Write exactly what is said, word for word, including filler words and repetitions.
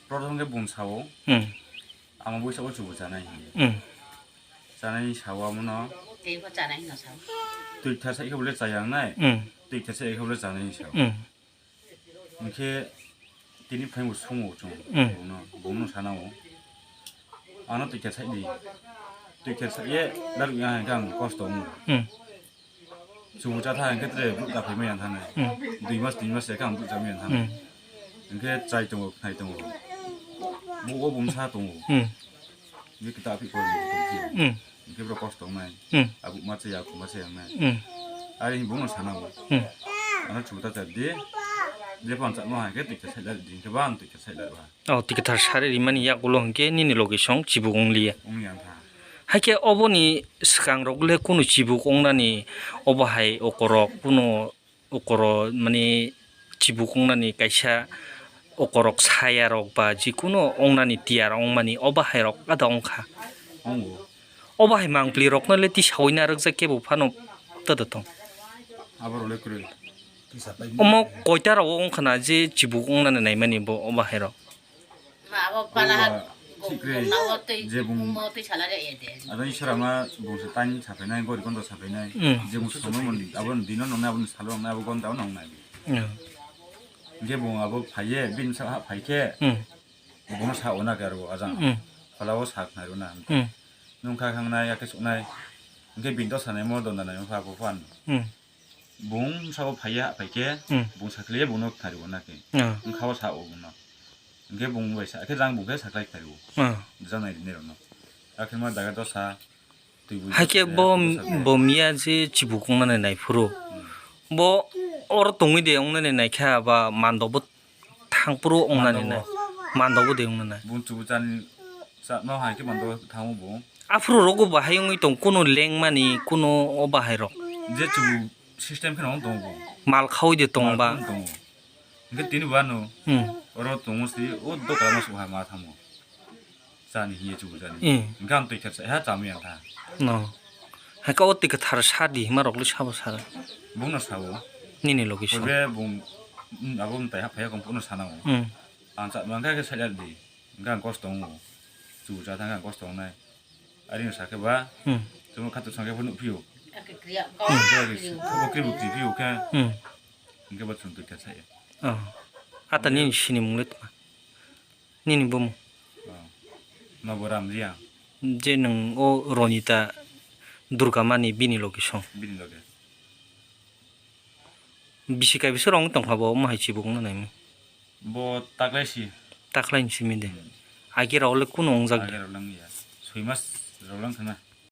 Prothom khe bung sao, Hmm. Ama buisa o chubu chanai hinwi. Hmm. Chanai sao amono. Tei bo chanai hino sao. Twi thar sai khe bole chaya wngnai. Hmm. Twi thar sai khe bole chanai sao. Hmm. Hinkhe tini phaingo sumo chung. Hmm. Bono, bono sanao. Ano twi thar sai di. Twi thar sai ye daru ya hinkhe ang kosto wngo. Hmm. Chubu cha tha hinkhe tre buk da phai maya thane. Hmm. Dui mas tin mas ya khe ang buk cha maya thane. Hmm. Hinkhe chai tongo, khnai tongo. Bo o bumsa tongo. Hmm. Ni kita api ko ni tongo. Hmm. Hinkhe bro kosto wngnai. Hmm. Abu ma cha ya ku ma cha ya wngnai. Hmm. Ari bono sanao. Hmm. Ano chubu ta cha di. Je pan cha no hinkhe twi thar sai da di hinkhe ban twi thar sai da ba. O twi kwthar sari rimani yagulo hinkhe nini logi song chibuk wng liya. Wng ya wngkha. Haikhe oboni swkang rok le kunu chibuk wngnani obo hai okorok kunu okoro mani chibuk wngnani kaisa okorok saya rok ba jikunu wngnani tiyar wngmani obo hai rok ada wngkha. Wngo. Obo hai mangpli rokno le tisawui narwkjak kebo phano tada tong. Aborok le kwrwi. Omo koita rok wngkha na je chibuk wngnani naimani bo obo hai rok. Ma abo pala Oba, thik re, gomna o twi je bung- gomna o twi sala re ede. Ado Iswara ma bung se tang sapainai, gori kondo sapainai. Hmm. Je bung somo mon, abo dino nongnai, abo salo nongnai, abo gonta o nongnai. Hmm. Je bung abo phaiye, bin sa ha phaikhe, Hmm. Bono sa ona ke aro ajang. Hmm. Pala o sak nai rona. Hmm. Nung kha khang nai, ake suk nai. Hingke bin to sanai mo don nai mo pha bo phan. Hmm. Bung sabo phaiya, phaikhe, Hmm. Bung sakliya, bungno khari bo nake. Ah. Wngkha o sa o bungno. Hingke bung bai sa, khe jang bung khe saklai khari o. Ah. Jang nai rinai rokno. Akhe ma daga dosa, twi bui Haikhe dosa, bo, dosa khe. Bo miya je chibuk wngnani nai phuru. Hmm. Bo oro tongwi de wngnani nai kha ba mando bo thang phuru wngnani nai. Mando bo. Mando bo de wngnani nai. Bung chubu chani cha no hai khe mando thango bo. Aphuru rogo bahai wngwi tong, kuno lengmani, kuno o bahai rok. Je chubu system kheno wng tongo bo. Mal khaui de tong ba. Mal khaui tongo. Hingke tini bo ano Hmm. Oro tongo si, o doka ma suha ma thamo. Chani hiye chubu chani. Hmm. Hingke ang twi khe ha chami ang kha. No. Hingke o twi kwthar sa di, hima rok le sabo sara. Bungno sao. Nini logi so. Be bung, hmm, abo mtai ha phaya kong puno sanao. Hmm. Ang cha mangkha khe salad di. Hingke ang kosto wngo. Chubu cha thang ang kosto wngnai. Ari sa khe ba, Hmm. Chwng khato sangkhe phano phio. Ake kriya Hmm. Khe ake kri- khe bo kri bo kri phio khe. Hmm. Hingke bo chwng twi khe saya. Oh. Ata nini sini mung le tma? Nini bumung? Oh. Nobo Ram Riya. Je nwng o Ronita Durga mani bini logi song. Bini logi. Bisi kaibisa rok wng tongkha bo, omo hai chibuk wngna naimani. Bo taklai si. Taklai ni simi de. Hmm. Age rok le kunu wngjak de. Age rok lang ya. Soi mas rok lang thangna.